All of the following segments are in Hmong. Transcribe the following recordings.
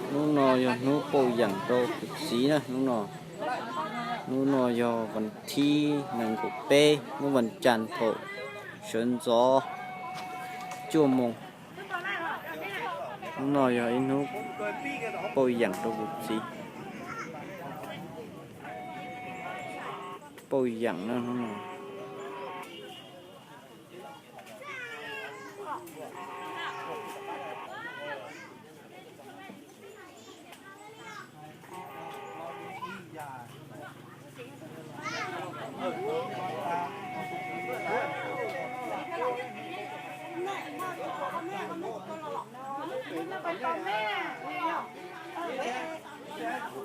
Hnub no yog hnub pauj yam rau kuv txiv na hnub no. Hnub no yog vas thib nees nkaum peb, hnub vas cas thaum sawv ntxov cuaj moos. Hnub no yog ib hnub pauj yam rau kuv txiv. Pauj yam na hnub no.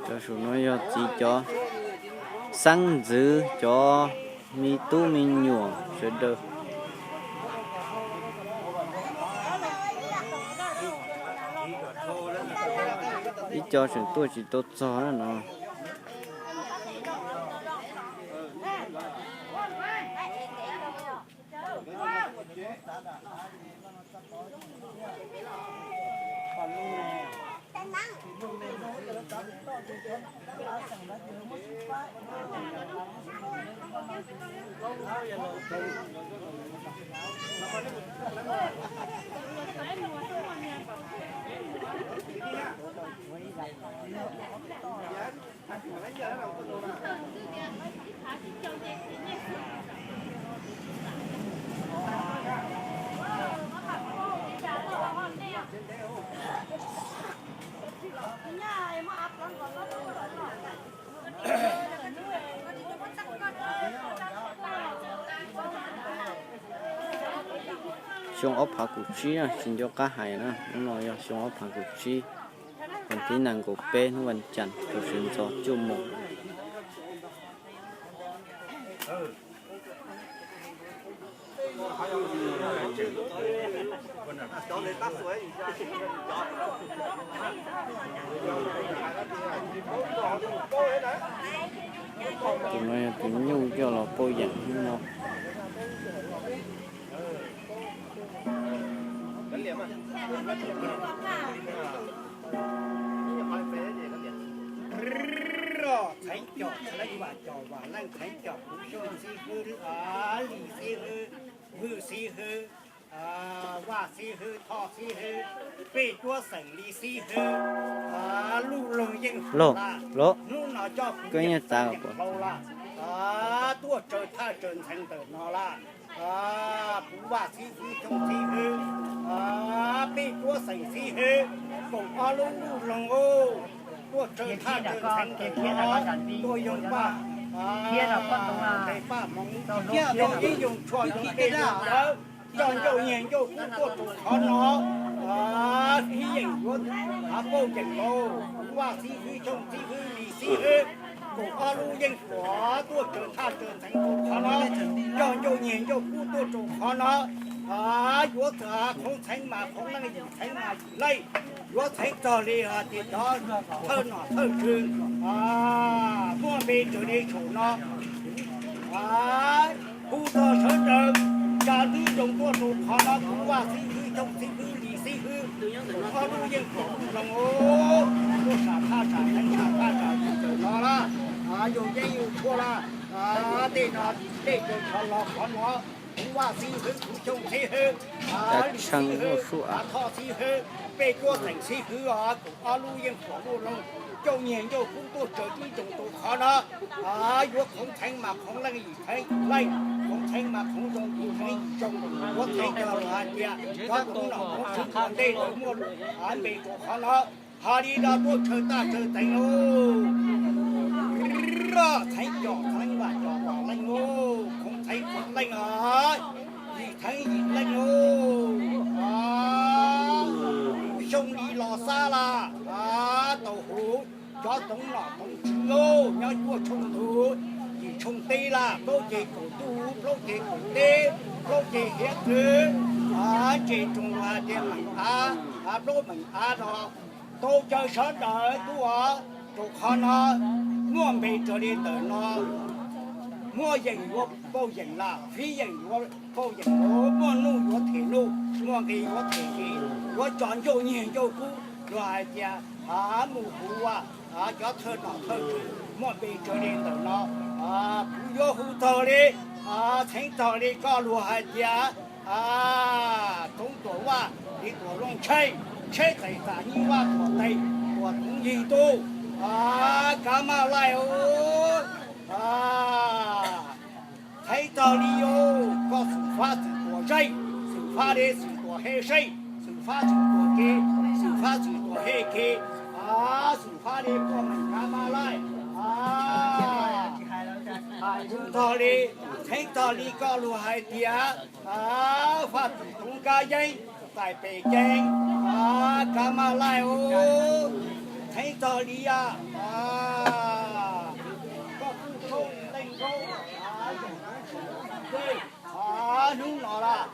Cov saum no yog txiv cov xeeb ntxwv, cov me tub me nyuam sawv daws. Ib co tseem tuaj tsis tau txog na no. Xyoo ob phav kaum tsib na, tsis nco qab hais na, hnub no yog xyoo ob phav kaum tsib, vas thib nees nkaum peb, hnub vas cas, rau sawv ntxov cuaj moos. Tus no yog tus nyuj coj los pauj yam hnub no. Txheev cov, txheev vam cov, vam leej txheev cov, kuv xyooj xib hwb, Lis xib hwb, Vwj xib hwb, Vaj xib hwb, Thoj xib hwb, peb cuab xeem Lis xib hwb, Luj Loog Yeej Suav, hnub no coj kuv yeej txheev yeem hlau lawm, tuaj tsaws thaj tsaws ntxheev ntawm no lawm. Kuv Vaj xib hwb, Xyooj xib hwb, peb cuab xeem xib hwb, kaum ob lub Luj Loog, tuaj tsaws thaj tsaws ntxheev ntawm no, tuaj yoo paj, tes paj hmoov, thiab rau ib yoo tshuaj yoo dej ntawd, coj ncauj nyiag ncauj kub tuaj rau qhov no, ib yeem yuav pauj yeem lauj, kuv Vaj xib hwb, Xyooj xib hwb, Lis xib hwb, kaum ob lub Yeej Suav tuaj tsaws thaj tsaws ntxheev rau qhov no, coj ncauj nyiag ncauj kub tuaj rau qhov no, yuav txawm khoov txheev mas khoov leej, yim txheev mas yim leej, yuav txheev txog li hais tias cov thawj nom thawj tswv muaj npe raws li saum no. Hu txog sawv daws, tsa ntuj zoo tuaj rau qhov no, kuv Vaj xib hwb, Xyooj xib hwb, Lis xib hwb, ob lub Yeej Suav Luj Loog, tuaj sam thaj sam ntxheev, sam thaj sam ntxheev ntawm no lawm, yug yeeb yug tshuaj lawm, tej no dej raws qhov los qhov no, kuv Vaj xib hwb, kuv Xyooj xib hwb, Lis xib hwb, Thoj xib hwb, peb cuab xeem xib hwb os, kaum ob lub Yeej Suav Luj Loog, coj nyiag ncauj kub tuaj tsaws tib zoo rau qhov no, yuav khoov txheev mas khoov leej, yim txheev leej, khoov txheev mas khoov zoo, yim txheev yim zoo, yuav txheev txog hais tias cov khoov nom khoov tswv ua ntej lawv muaj npe rau qhov no. Hais li no tuaj tsaws thaj tsaws ntxheev lauj. Txheev cov, txheev vam cov vam leej lauj, khoov txheev khoov leej os, yim txheev yim leej lauj. Kuv Xyooj Lis los xab lawm, tau hu cov toov nom toov tswv lauj, nyob cuaj tshooj ntug, yim tshooj teb lawm, plaub ceg kaum ntuj, plaub ceg kaum teb, plaub ceg hiav txwv, ntses roos hais tias meem av, plaub meem av no, Tau caw sawv daws tuaj rau qhov no, muaj npe raws li ntawm no, muaj yeem yuav pauj yeem lawm, fiv yeem yuav pauj yeem lawm, muaj nuj yuav them nuj, muaj nqi yuav them nqi, yuav tso ncauj nyiaj ncauj kub, luag hais tias mus huv cov thawj nom thawj tswv, muaj npe raws li ntawm no. Kuv yuav hu tag li, txheeb tag li koj luag hais tias Txoov Tuam Vaj, Lis Tuam Looj Tsheej, Tsheb Txais Txam Nyib Vaj Tuam Tes, Tuam Toov Yig Tub, Kav Maj Laij os. Txheeb tag li os, koj Xwm Fab Xwm Tuam Zeej, Xwm Fab li Xwm Tuam Hej Zeej, Xwm Fab Xwm Tuam Kev, Xwm Fab Xwm Tuam Hej Kev, Xwm Fab li Poj Meem Kav Maj Laij. Hais tag li, txheeb tag li koj luag hais tias Faj Xwm Toov Kab Yeeb, Txais Pem Ceeb, Kav Maj Laij os. Txheeb tag li a, koj Tub Saub Leej Nkaub, Zaum Ntuv Tshum Ntxwj, hnub no lawm,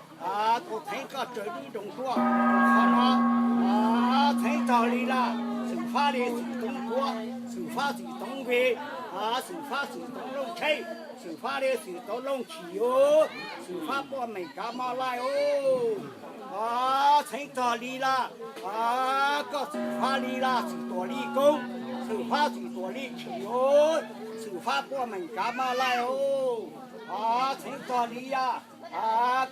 tau theev koj raws dib nroos tuaj qhov no. Txheeb tag li lawm, Xwm Fab li Xwm Toov Kuav, Xwm Fab Xwm Toov Npe, Xwm Fab Xwm Toov Looj Tsheb, Xwm Fab li Xwm Toov Looj Chim os, Xwm Fab Poj Meem Kav Maj Laij os. Txheeb tag li lawm, koj Xwm Fab li lawm, Xwm Tuam Li Koob, Xwm Fab Xwm Tuam Li Chim os, Xwm Fab Poj Meem Kav Maj Laij os. Txheeb tag li lawm,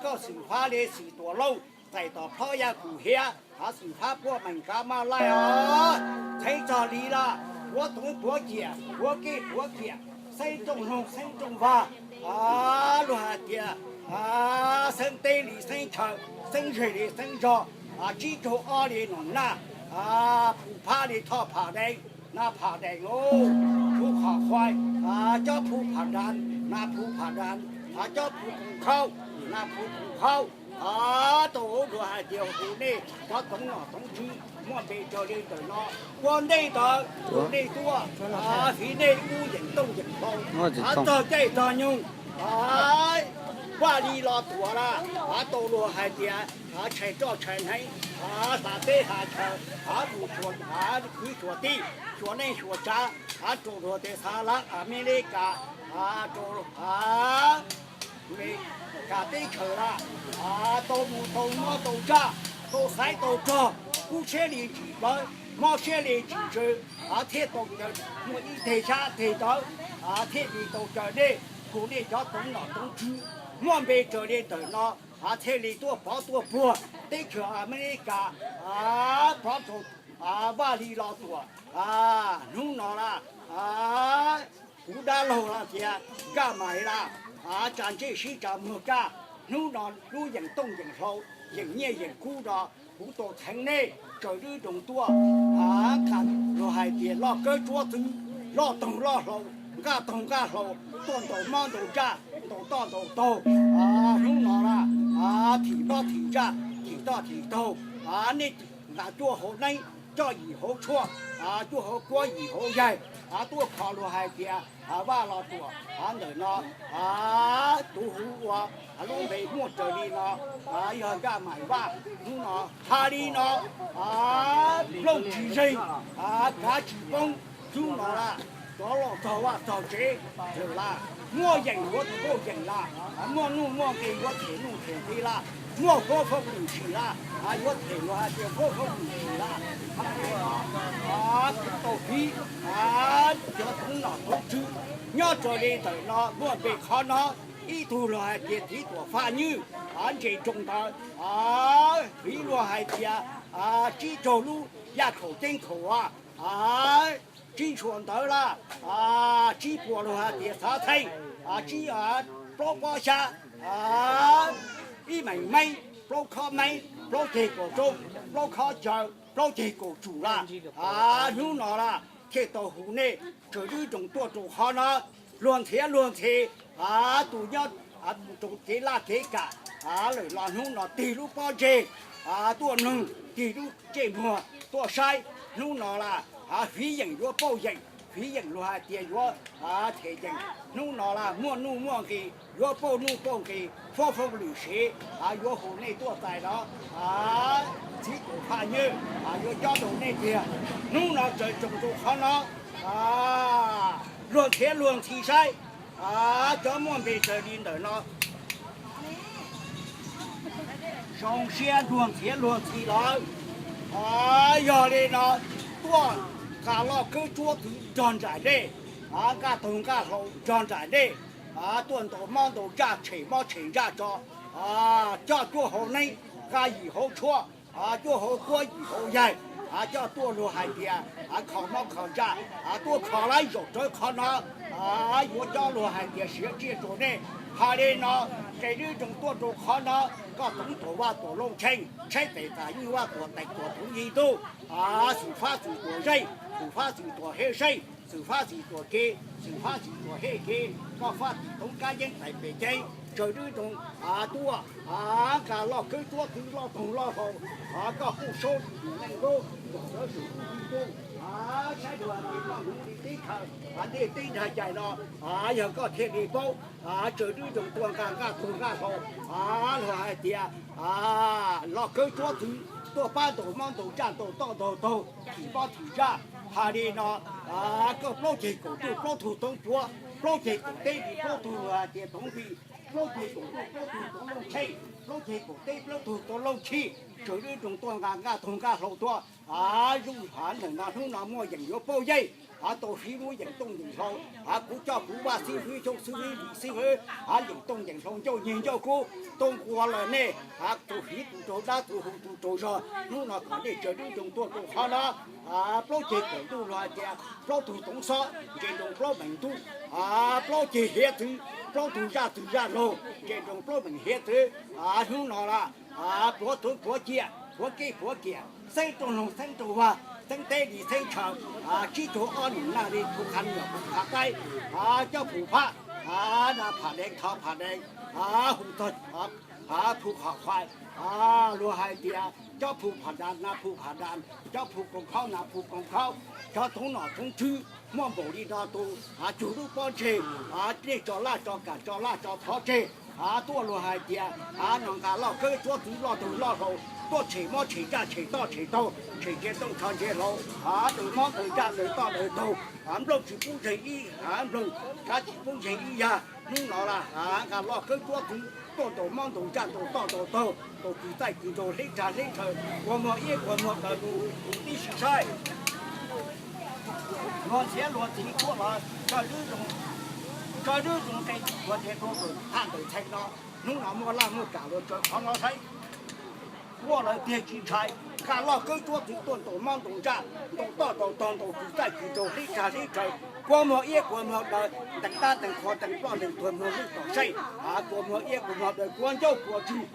koj Xwm Fab li Xwm Tuam Looj, Txais Tom Phob Yaj Kum Hiav, Xwm Fab Poj Meem Kav Maj Laij os. Txheeb tag li lawm, Puav Toov Puav Ciam, Puav Kev Puav Ciam, Xeeb Rooj Loog Xeeb Rooj Vag, luag hais tias Xeeb Teb li Xeeb Chaw, Xeeb Zeg li Xeeb Zog, Tsib Caug Ob li Nom Naj, Phu Phab li Thoj Pham Dees, Nas Pham Dees os, Phu Qhom Qhuais, Cob Phu Pham Dam, Nas Phu Pham Dam, Cob Phu Koos Khaub, Nas Phu Koos Khaub. Tau luag hais tias hu nej cov toov nom toov tswv muaj npe raws li ntawm no, ua ntej ntawd hu nej tuaj, fiv nej lub yeem tooj yeem hlau, txog caij txog nyoog, Vaj Lis Los Tuam lawm, tau luag hais tias tshais roj tshais hneev, hla teb hla chaw, mus xyuas kwv xyuas tij, xyuas neej xyuas tsav, rau luag tias Xav Lav Amelikas, rau Mes Kas teb chaws lawm, tau mus tau mob tau ntsaj, tau xaiv tau rog, kub siab li tsis plawv, mob siab li tsis tsw, thiaj tau caw muaj ib teg xyab teg ntawv, thiaj li tau caw nej, hu nej cov toov nom toov tswv muaj npe raws li ntawm no, thiaj li tuaj pov tuaj puag teb chaws Amelikas, pov rau Vaj Lis Los Tuam. Hnub no lawm, kuv dab laug lawm tias Nkaj Maiv lawm, tsa ntsej sib tsa muag kaj, hnub no lub yeem tooj yeem hlau, yeem nyiaj yeem kub no, kuv tau theev nej raws dib nroos tuaj, luag hais tias loj kawb tsuab txwv, loj toog loj hlau, nqaj toog nqaj hlau, tuaj ntaus mob ntaus ntsaj, ntaus toj ntaus taug. Hnub no lawm, thim mob thim ntsaj, thim toj thim taug, nej nqa cuaj hauv neeb, coj yim hauv tshuaj, cuaj hauv kuab yim hauv yaig, tuaj kho luag hais tias Vaj Los Tuam ntawm no, tus hu ua lub npe muaj raws li no, yog Nkaj Maiv Vaj. Hnub no hais li no, nplooj tsis zeeg, kav tsis poob. Hnub no lawm, rov los txog vaj txog tsev lawm lawm, muaj yeem yuav pauj yeem lawm, muaj nuj muaj nqi yuav them nuj them nqi lawm, muaj huab foob lwm sim lawm, yuav them luag hais tias huab foob lwm sim lawm. Kuv tau fiv cov toov nom toov tswv nyob raws li ntawm no, muaj npe qhov no, ib tug luag hais tias Tiv Tuam Faj Nywj, ntses tsoos ntawd, fiv luag hais tias tsib caug lub yaj khaum ceeb khaum, tsib ntshua ntawd lawm, tsib puas luag hais tias xav txheej, tsib, plaub pob xyab, ib meem meeb, plaub khob meeb, plaub ceg kaum roob, plaub khob caw, plaub ceg kaum tsum lawm. Hnub no lawm thiaj tau hu nej raws dib nroos tuaj rau qhov no, luag ntxhi luag ntxhi, tus nyob rau kev laj kev kam lawm los hnub no tig lub pob ntseg tuaj noog, tig lub ntsej muag tuaj saib. Hnub no lawm, fiv yeem yuav pauj yeem, Fiv yeem luag hais tias yuav them yeem, hnub no las muaj nuj muaj nqis, yuav pauj nuj pauj nqis, foob foob lwm siv, yuav hu nej tuaj txais no, txiv tus phaj nyuj yuav cob rau nej tiag. Hnub no tsaws tsoos rau qhov no, luag ntxhiav luag ntxhi saib, cov muaj npe tsaws li ntawm no. Zoo siab luag ntxhiav luag ntxhi lawm. Yog li no, tuaj nqa loj kawb tsuab txwv nrog nraim dej, nqaj taug nqaj hlau nrog nraim dej, tuaj ntaus mob ntaus ntsaj tshem mob tshem ntsaj tso, coj cuaj hauv neeb, nqa yim hauv tshuaj, cuaj hauv kuab yim hauv yaig, coj tuaj luag hais tias kho mob kho ntsaj, tuaj kho laib zaum rawv qhov no, yuav cob luag hais tias siav tsiaj rau nej. Hais li no, tsaws dwb nroo tuaj rau qhov no, koj toov tuam vaj tuam looj tsheej, tshaib tes tas nyuj vaj tuam teem tuam tuv yi ntuj, xwm fab xwm tuam zeej, xwm fab xwm tuam hej zeej, xwm fab xwm tuam kev, xwm fab xwm tuam hej kev, koj fab tim toov kab yeeb tais pem ceeb, tsaws dwb nroo tuaj, nqa loj kawb tsuab txwv loj toog loj hlau, koj kuj saub leej lub, saum sawv sum kuj kuj kuj, saib dua tes koj hmoov li teb chaws, ntej teb nrag cai no, yog koj thiaj li paub, tsaws dwb nroo tuaj nqa nqaj taug nqaj hlau, luag hais tias loj kawb tsuab txwv tuaj pab ntaus mob ntaus ntsaj ntaus toj ntaus taug, thim mob thim ntsaj. Hais li no, koj plaub ceg kaum ntuj plaub tug toov puav, plaub ceg kaum teb li plaub tug luag hais tias toov npis, plaub ceg kaum ntuj plaub tug toov looj tsheej, plaub ceg kaum teb plaub tug toov looj chij, tsaws dwb nroo tuaj nqa nqaj taug nqaj hlau tuaj. Zuj hav ntawm no hnub no muaj yeem yuav pauj yeej, tau siv lub yeem tooj yeem hlau, kuv coj kuv vaj xib hwb xyoob xib hwb lis xib hwb, yeem tooj yeem hlau ncauj nyeg ncauj kub, tau nqua lawm nej, tus hiv tus raug dab tus hu tus raug zog, hnub no kom nej tsaws dwb nroo tuaj rau qhov no. Plaub ceg kaum ntuj luag hais tias plaub tug toov xob ntsia nroo plaub meem ntuj, plaub ceg hiav txwv plaub tug zaj txwv zaj laug ntsia nroo plaub meem hiav txwv. Hnub no las puav txwv puav ciaj puav kej puav kiam, xeeb rooj loog xeeb rooj vag, xeeb teb li xeeb chaw, tsib caug ob num naj li phu qha nyuam phu qha qaib, cov phu phab, na pham deev thov pham deev, hu tog phu qhov qhuai, luag hais tias cov phu pham das na phu pham das, cov phu koom khaub na phu koom khaub, cov toov nom toov tswv muaj npaum li no tus, cug lub pob ntseg, nej tso laj tso kam tso laj tso thov tseg, tuaj luag hais tias no nqa loj kawb tsuab txwv loj tug loj hlau, tuaj tshem mob tshem ntsaj tshem toj tshem taug tshem ntsia tooj tsho ntsia hlau, daws mob daws ntsaj daws toj daws taug, nplooj tsis pub zeeg ib nplooj, kav tsis pub zeeg ib yag. Hnub no las nqa loj kawb tsuab txwv tuaj ntaus mob ntaus ntsaj ntaus toj ntaus taug ntaus kws txaij kws nraug hleb tsa hleb rhaw, kua muag iab kua muag daws mus mus tib si saib. Luag ntxhiav luag ntxhi tuaj los tsaws dwb zoo, tsaws dwb zoo qe luag ntxhiav tuaj tus thaj ntawm txheej no, hnub no muaj laj muaj kam luag tsaws qhov no saib. Quaj lawv tiag tsis ntshai, nqa loj kawb tsuab txwv tuaj ntaus mob ntaus ntsaj ntaus toj ntaus taug ntaus kws txaij kws nraug hleb tsa hleb rhaw, kua muag iab kua muag daws, teev dab teev qhua teev ploj teev tuag muag lwj tom saib, kua muag iab kua muag daws kua ncauj kua tswg,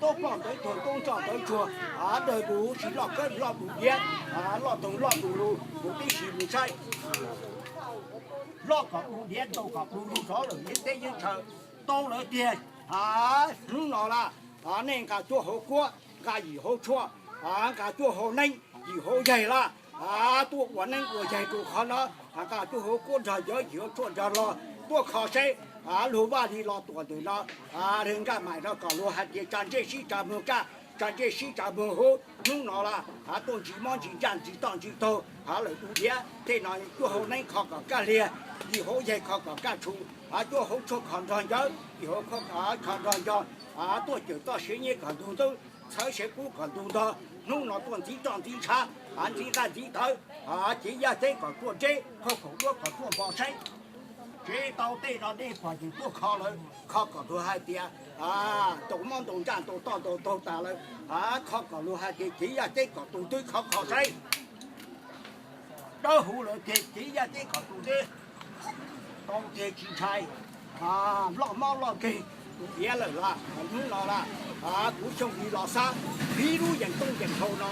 tub ploj ntawd tuag tub ntsoj ntawd tsuag, daws mus huv si loj kawb loj mus diav, loj toog loj mus lug mus tib si mus saib. Loj kom mus diav ntau kom mus lug rov lawm yeeb teb yeeb chaw, tau lawv tiag. Hnub no las nej nqa cuaj hauv kuab, nqa yim hauv tshuaj, nqa cuaj hauv neeb yim hauv yaig laj, tuaj ua neeb ua yaig rau qhov no, nqa cuaj hauv kuab nrog yawv yim hauv tshuaj nrog log tuaj kho seb luag vaj li los tuam ntawm no, nkaj maim no kom luag hais tias tsa ntsej sib tsa muag kaj, tsa ntsej sib tsa muag huv. Hnub no las tuaj ntsis mob ntsis ntsaj ntsis toj ntsis taug, lawm du diav tej no cuaj hauv neeb kho kom kaj liag, yim hauv yaig kho kom kaj tshum, cuaj hauv tshuaj kho nrog ncawv, yim hauv kho nrog nco, tuaj cawm toj siav nyiab kom ntug ntub, txhawv siav kub kom ntug ntog. Hnub no tuaj ntxiv roj ntxiv ntshav, ntxiv nqaj ntxiv tawv, cev yaj ceeb kom tuaj ntseb, khauj khaum duab kom tuaj npo saib. Tsev tau tej no dej pom yeem tuaj kho lawm, kho kom luag hais tias ntaus mob ntaus ntsaj ntaus toj ntaus taug tas lawm, kho kom luag hais tias cev yaj ceeb kom tus twb kho kho saib. Dawb huv lawm tiag, cev yaj ceeb kom tus twb tau tiag tsis ntshai, loj mob loj nkeeg tus diav lawm las. Hnub no las kuv Xyooj Lis los xab, fiv lub yeem tooj yeem hlau no,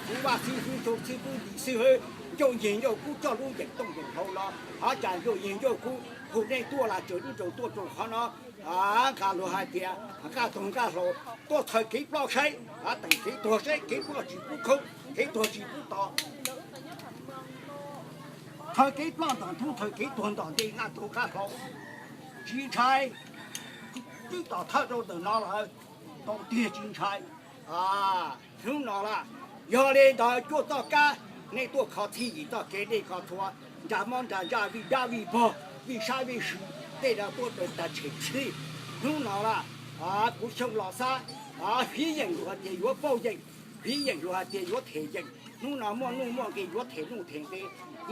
kuv Vaj Xib Hwb Xyooj Xib Hwb Lis Xib Hwb Ncauj Nyeg Ncauj Kub coj lub yeem tooj yeem hlau no, cas Ncauj Nyeg Ncauj Kub hu nej tuaj las tsaws dib nraus tuaj rau qhov no, nqa luag hais tias nqaj taug nqaj hlau, tuaj txhawb kev ploj saib, teem kev tuag saib kev ploj tsis pub khoob kev tuag tsis pub tos. Thawj kev ploj ntom ntub, thawj kev tuag ntom ntej, nqaj tug nqaj hlau. Tsis ntshai, twb tom thawj rau ntawm no lawm, tau tiag tsis ntshai. Hnub no lawm, yog li ntawd cuaj txoj kab, nej tuaj kho txhij yim txoj kev, nej kho txhua nra mob nra ntsaj, vij dab vij pog, vij sab vij sw, tej no tuaj daws tag tshem txhij. Hnub no lawm, kuv Xyooj Los Xab, fiv yeem luag hais tias yuav pauj yeem, fiv yeem luag hais tias yuav them yeem. Hnub no muaj nuj muaj nqi yuav them nuj them nqi.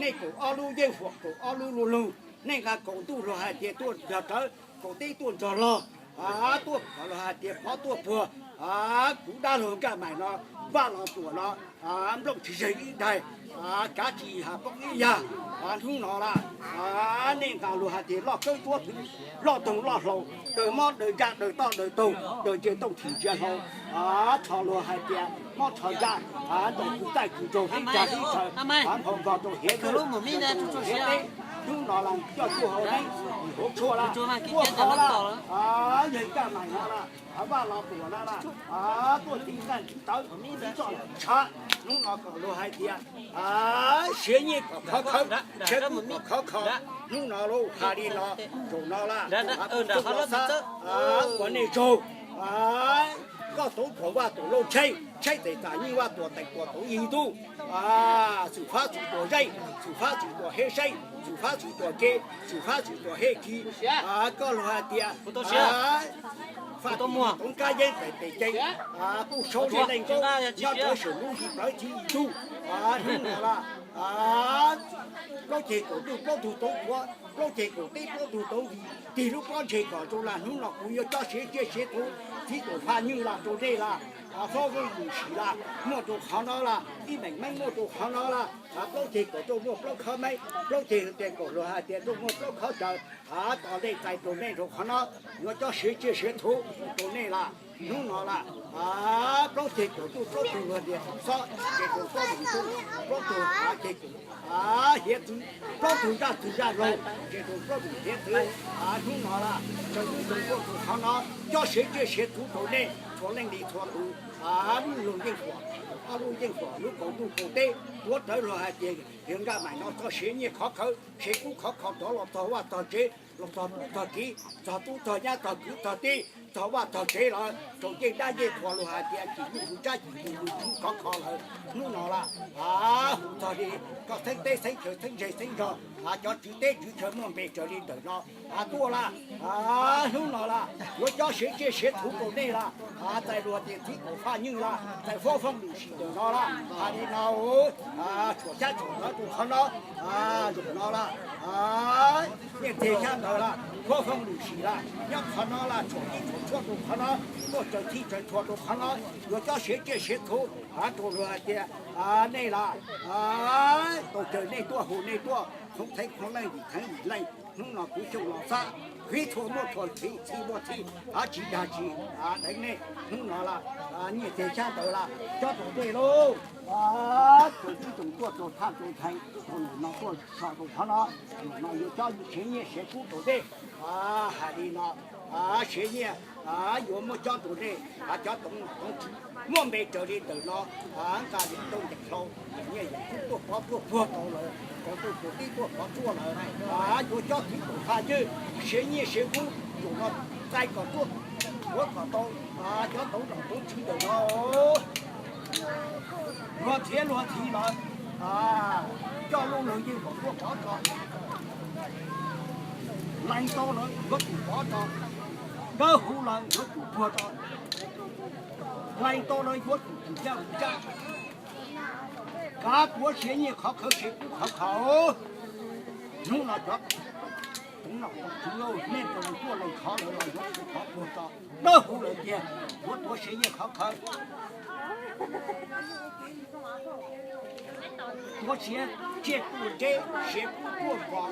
Nej kaum ob lub yeeb huam, kaum ob lub luj lug, nej nqa kaum ntuj luag hais tias tuaj nrog rawv, kaum teb tuaj nrog log, tuaj kom luag hais tias pov tuaj puag. Kuv dab laug Nkaj Maim no, Vaj Los Tuam no, nplooj tsis zeeg ib daig, kav tsis has poob ib yag. Hnub no lawm, nej nqa luag hais tias loj kawb tuab twv, loj toog loj hlau, daws mob daws ntsaj daws toj daws taug daws ntsia tooj thim ntsia hlau, rho luag hais tias mob rho ntsaj, ntaus kws taij kws nraug ib cag ib tsaws, nphau nkaus rau hiav hiav teb. Hnub no lawm coj cuaj hauv neeb hauv tshuaj lawm, tuaj thov lawm, yawg Nkaj Maim no lawm, Vaj Los Tuam no lawm, tuaj tiv nqaij tiv tawv, tiv txoj tshav. Hnub no kom luag hais tias siav nyiaj kom khov khawv, siav kub kom khov kho. Hnub no lawm hais li no, zaum no lawm, Los Xab, ua nej tsaug. Koj tuav tuam Vaj Tuam Lauj Tsheej, Tsheej Tes Tam Nyij Vaj Tuam Teem Tuam Tuam Yig Ntuj, xwm fab xwm tuam zeej, xwm fab xwm tuam hej seej, xwm fab xwm tuam ke, xwm fab xwm tuam hej ki. Koj lug hais tias Faj Tim Toov Kab Yeeb Pem Pem Ceeb, Kuj Saub Zej Leej Nkauj, nyob rawv Seem Lub Zis Plawv Txiv Yim Ntuj. Hnub no lawm, plaub ceg kaum ntuj plaub tug tuav quav, plaub ceg kaum teb plaub tug tuav nqis, tig lub pob ntseg kom rau lawm. Hnub no kuv yuav cob siav tsiaj siav txhuv, txiv tuam Faj Nywj lawm rau nej lawm, Faj Vooj Lwm Sim lawm muaj rau qhov no lawm, ib meem meeb muaj rau qhov no lawm, plaub ceg kaum tuaj muaj plaub khawb meeb, plaub ceg kaum luag hais tias tuaj muaj plaub khawb cawv, tos nej txais rau nej rau qhov no, yuav cob siav tsiaj siav txhuv rau nej lawm. Hnub no lawm, plaub ceg kaum ntuj plaub tug luag ntias txoov xob, ces rau plaub tug ntuj plaub tug ceg kaum hiav txwv, plaub tug ntsaj txwv zaj laug, ces rau plaub tug hiav txwv. Hnub no lawm, tsaws lub tsaws tuaj rau qhov no, cob siav tsiaj siav txhuv rau nej txhua leej li txhua tus. Lub lug yeej huam, ob lub yeej huam, lub kaus ntuj kaus teb, tuav rawv luag hais tias yawg Nkaj Maim no txoj siav nyiaj khov khawv, siav kub khov kho rov los txog vaj txog tsev, los txog tub txog kiv, txog tub txog nyab txog kwv txog tij, txog vaj txog tsev lawm, rau ncej dab ncej qhua luag hais tias cim nyuj mus tsab cim nyuj mus tsub khov kho lawm. Hnub no lawm, hu txog li koj xeeb teb xeeb chaw xeeb ntseg xeeb zog, cov tswv teb tswv chaw muaj npe raws li ntawm no tuaj lawm. Hnub no lawm yuav cob siav tsiaj siav txhuv rau nej lawm, txais luag tias txiv tuam Faj Nywj lawm, txais Faj Vooj Lwm Sim ntawm no lawm. Hais li no, tshuam xyab tshuam ntawv rau qhov no, zaum no lawm, nyiaj txiag xyab ntawv lawm, Faj Vooj Lwm Sim lawm nyob qhov no lawm, tshuam ib tshuam tshuaj rau qhov no, tuaj tsaws txhij tsaws txhua rau qhov no, yuav cob siav tsiaj siav txhuv rau luag hais tias nej lawm, tau caw nej tuaj hu nej tuaj, khoov theev khoov leej yim theev yim leej. Hnub no kuv Xyooj Los Xab, fiv txhua muaj txhua, txhij muaj txhij, tsis dag tsis deev nej. Hnub no lawm, nyiaj txiag xyab ntawv lawm cob rau nej lauj. Tsoom tub tsoom tuaj txhua thaj txhua theev, tau ntawm no tuaj so rau qhov no, ntawm no yuav cob siav nyiaj siav kub rau nej. Hais li no, siav nyiaj yuav muab cob rau nej, cov toov nom toov tswv muaj npe raws li ntawm no, nqa yawm tau yawm hlau, yawm nyiaj yawm kub tuaj pov tuaj puag tau lawm, kaus ntuj kaus teb tuaj pov tuaj lawm, yuav cob txiv tuam Faj Nywj siav nyiaj siav kub, zaum no txais kom tuaj, yuav kom tau cov toov nom toov tswv ntawm no. Luag txhiav luag txhiv lawm, coj lub lug yeej kom tuaj pov rau, lees tau lawm yuav tsum pov rau, dawb huv lawm yuav tsum puag rau, lees tau lawm yuav tsum tus yaj tus tsab, kav tuav siav nyiaj khov khawv siav kub khov kho. Hnub no cov toov nom toov tswv, nej tus leej tuaj leej khov lawm los yuav tsum pov puag rau, dawb huv lawm tiag yuav tuav siav nyiaj khov khawv, tuav siav tsiaj tuaj ntseb, siav kub tuaj kom,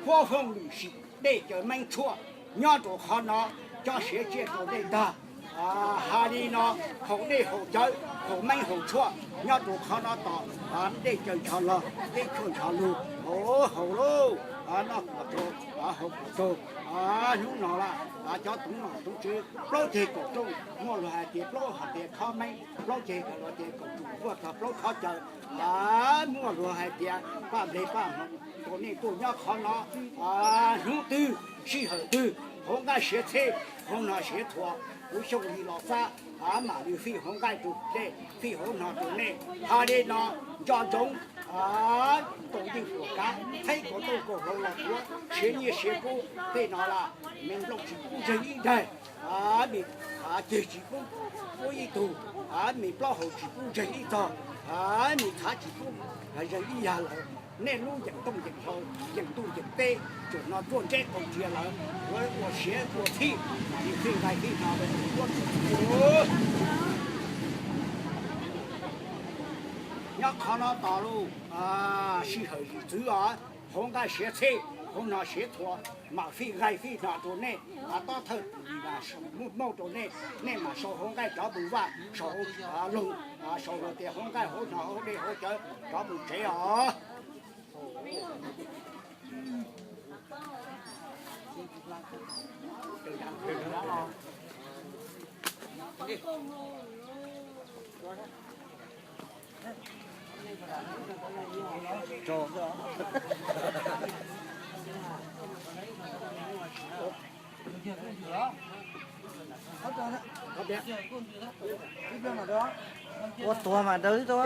Faj Vooj Lwm Sim dej cawv meeb tshuaj nyob rau qhov no, cob siav tsiaj rau nej ntag. Hais li no, haus dej haus cawv, haus meej haus tshuaj nyob rau qhov no tos, dej caws ntsho log, dej tshuaj ntsho lug, haus haus lauj, noj kuam tsaug, haus kuam tsaug. Hnub no lawm, cov toov nom toov tswv plaub ceg kaum rooj, muaj luag hais tias plaub hais tias khob meej, plaub ceg luag tias kaum tsum, muaj txog plaub khob caws, muaj luag hais tias paj nplej paj hmoov rau nej tuaj nyob qhov no. Hnub twg sij hawm twg hauv nqaij siav txheb, hauv no siav thuam, kuv Xyooj Lis Los Xab mam li fij hauv nqaij rau nej, fij hauv no rau nej. Hais li no, nco ntsoov, tau yeej puas kav, txheeb kauv tooj kauv hlau los tuav, siav nyiaj siav kub tej no lawm, me nplooj tsis pub zeeg ib daig, me ceg tsis pub ib tug, me plaub hau tsis pub zeeg ib tog, me txhav tsis pub zeeg ib yag lawm. Nej lub yeem tooj yeem hlau, yeem ntuj yeem teb, tsuam no tuaj ntseb qau ntsia lawm, yuav ua siav ua txhij, mam li fij nqaij fij hno rau tus duab. Nyob qhov no tos lauj, sij hawm yim txwv os, hauv nqaij siav txheb, hauv no siav thuam, mam fij nqaij fij hno rau nej. Tob thawj tus li mas muaj mauj rau nej, nej mam sau hauv nqaij rov mus vaj, sau hauv loog, sau hauv tias hauv nqaij hauv hno hauv dej hauv cawv rov mus tsev os. Ua tuag mas daws tau.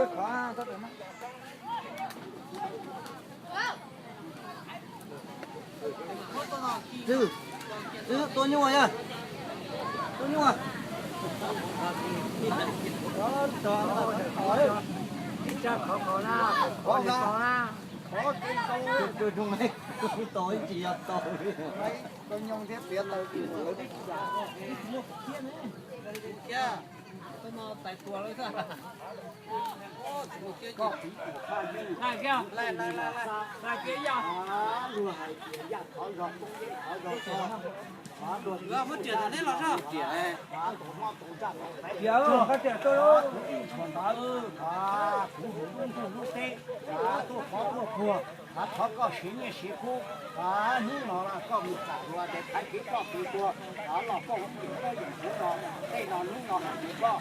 Twb, twb tua nyuj yog, tua nyuj. Ib tsa qhov qhov na, qhov li qhov na. Tua ib tsis yog tau. Muab riam tom neb los zog. Riam, qhov riam tuaj. Kuv hu lub ntuj lub teb, tuaj qhov tuaj puag, thov koj siav nyiaj siav kub. Hnub no koj mus txam luag tes thaiv kev koj kev tuag, los koj ua yeem koj yeem kuv no, tej no hnub no hais tias koj,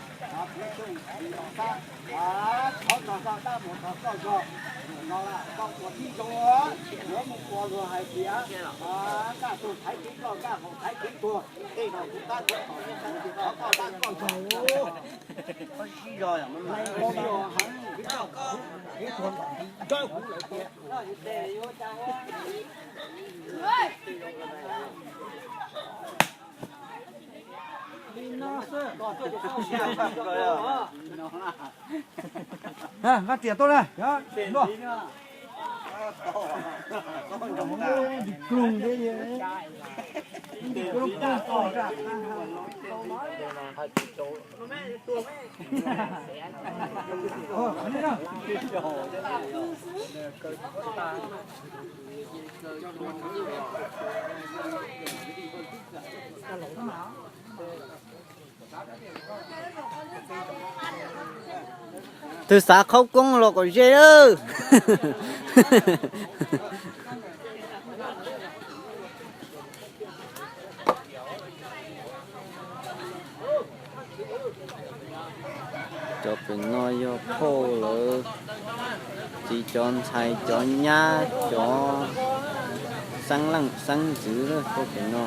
kuv Xyooj Lis Los Xab, thov nrog koj dab mus thov koj zog. Hnub no koj ua tib zoo, yuav mus ua luag hais tias nkaj tuag thaiv kev koj, nkaj haus thaiv kev tuag, tej no kuv tab tom thov koj dab koj zog. Sib zog yom, kev tuag nrog kuv lawm tiag. Nqa riam tuaj na. Ntim ploog thiab, ntim ploog ploog ploog. Tus xav qhaub koob los kom ze lawm. Cov pem no yog phauj lawv txiv cov ntxhais cov nyab cov xeeb leej xeeb ntxwv lawm pem no.